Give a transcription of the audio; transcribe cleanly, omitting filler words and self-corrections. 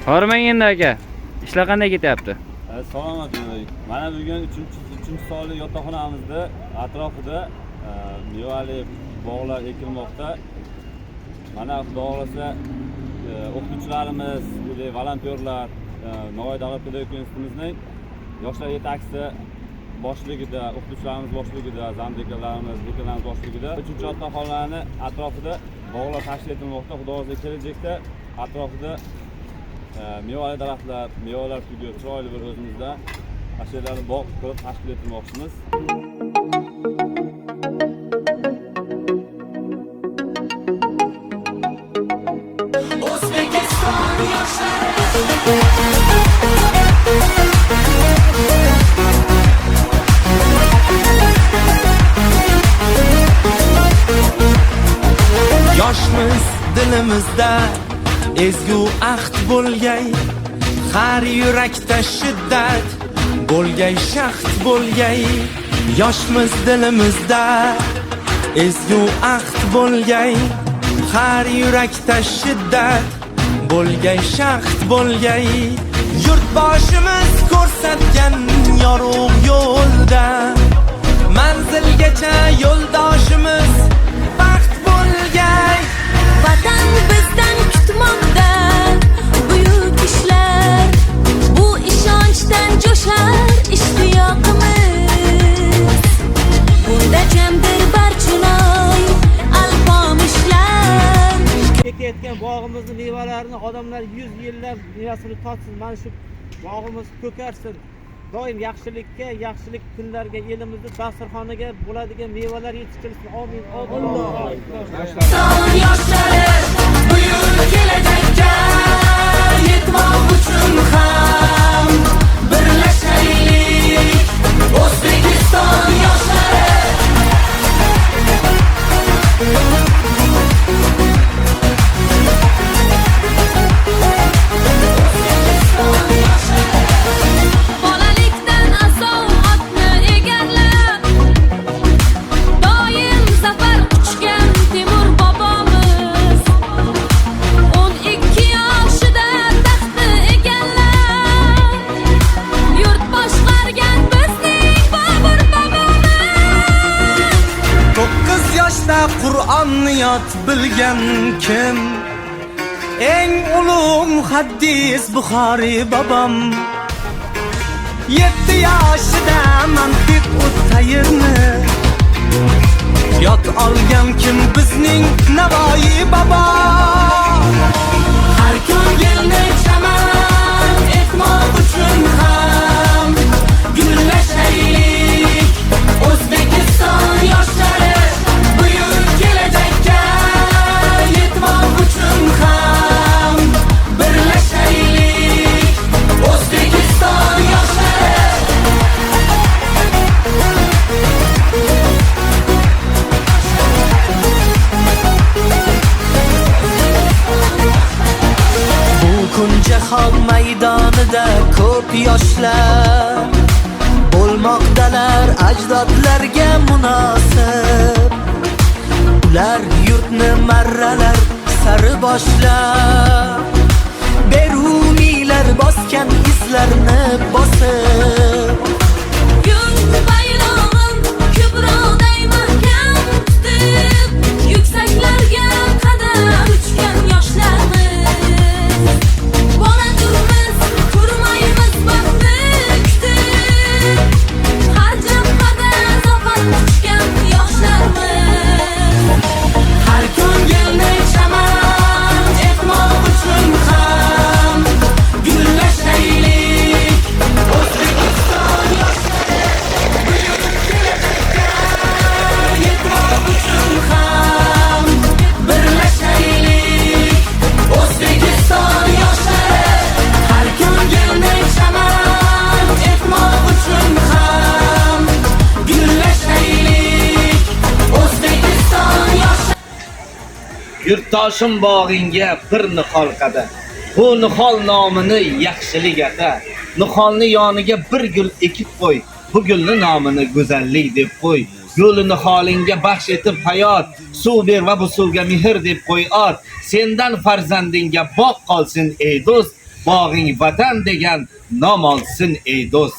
Hormang endi aka. Ishlar qanday ketyapti? Salomat bo'ling. Mana bugun 3-sonli yotoqxonamizda atrofida mevali bog'lar ekilmoqda. Mana xudo xohlasa o'qituvchilarimiz, volontyorlar, Navoiy davlat pedagogika institutimizning yoshlar yetakchisi boshligida, o'qituvchilarimiz boshligida, zamdekanlarimiz, dekanlarimiz boshligida 3-yotoqxonani atrofida bog'lar tashkil etilmoqda. Xudo xohlasa kelajakda atrofida mevali daraxtlar, mevalar tugib, chiroyli bir o'zimizda ana shu yerlarni bog' qilib tashkil etmoqchimiz. O'zbekiston yoshlari. Yoshmiz, dilimizda ezgu ahd bo'lgay, har yurakda shiddat bo'lgay, shahd bo'lgay. Yoshmiz, dilimizda ezgu ahd bo'lgay, har yurakda shiddat bo'lgay, shahd bo'lgay. Yurtboshimiz ko'rsatgan yorug' yo'lda manzilgacha yo'ldoshimiz baxt bo'lgay. Vatan bizdan kutmoqda buyuk ishlar. Bu ishonchdan jo'shar ishtiyoqimiz. Bunda jamdir barchunoy alpomishlar. Ekayotgan bog'imizni mevalarini odamlar 100 yillab mevasini totsin. Mana shu bog'imiz ko'karsin. Doim yaxshilikka, yaxshilik kunlarga elimizni dasturxoniga bo'ladigan mevalar yetishtirilsin. Amin. Allohu akbar. O'zbekiston yoshlari buyuk kelajakka yetmoq uchun ham birlashaylik. O'zbekiston yoshlari. Bolalikdan asov otni egarlab, doim zafar quchgan Temur bobomiz. 12 yoshida taxtni egallab, yurt boshqargan bizning Bobur bobomiz. 9 yoshda Qur'onni yod bilgan kim? Eng ulug' muhaddis Buxoriy bobom. 7 yoshida mantiq ut-tayrni yod olgan kim? Bizning Navoiy bobo. Har ko'ngilni chaman etmoq uchun ham gullashaylik. O'zbekiston yoshlari buyuk kelajakka yetmoq uchun ham birlashaylik. O'zbekiston yoshlari. Bu kun jahon maydonida ko'p yoshlar bo'lmoqdalar ajdodlarga munosib. Ular yurtni marralar sari boshlab, Beruniylar bosgan izlarni bosib. Yurt bayrog'in kubroday mahkam tutib, yuksaklarga qadam uchgan yoshlarmiz. Boladurmiz, turmaymiz baxtni kutib, har jabhada zafar quchgan yoshlarmiz. Har ko'ngilni chaman etmoq uchun ham gullashaylik. O'zbekiston yoshlari buyuk kelajakka yetmoq uchun ham birlashaylik. O'zbekiston yoshlari. Har ko'ngilni chaman etmoq uchun ham gullashaylik. O'zbekiston yoshlari. Yurtdoshim, bog'ingga bir nihol qada. Bu nihol nomini yaxshilik ata. Niholni yoniga bir gul ekib qo'y. Bu gulni nomini go'zallik deb qo'y. Yo'li niholingga baxsh etib hayot, suv ber va bu suvga mehr deb qo'y ot. Sendan farzandingga bog' qolsin ey do'st. Bog'ing vatan degan nom olsin ey do'st.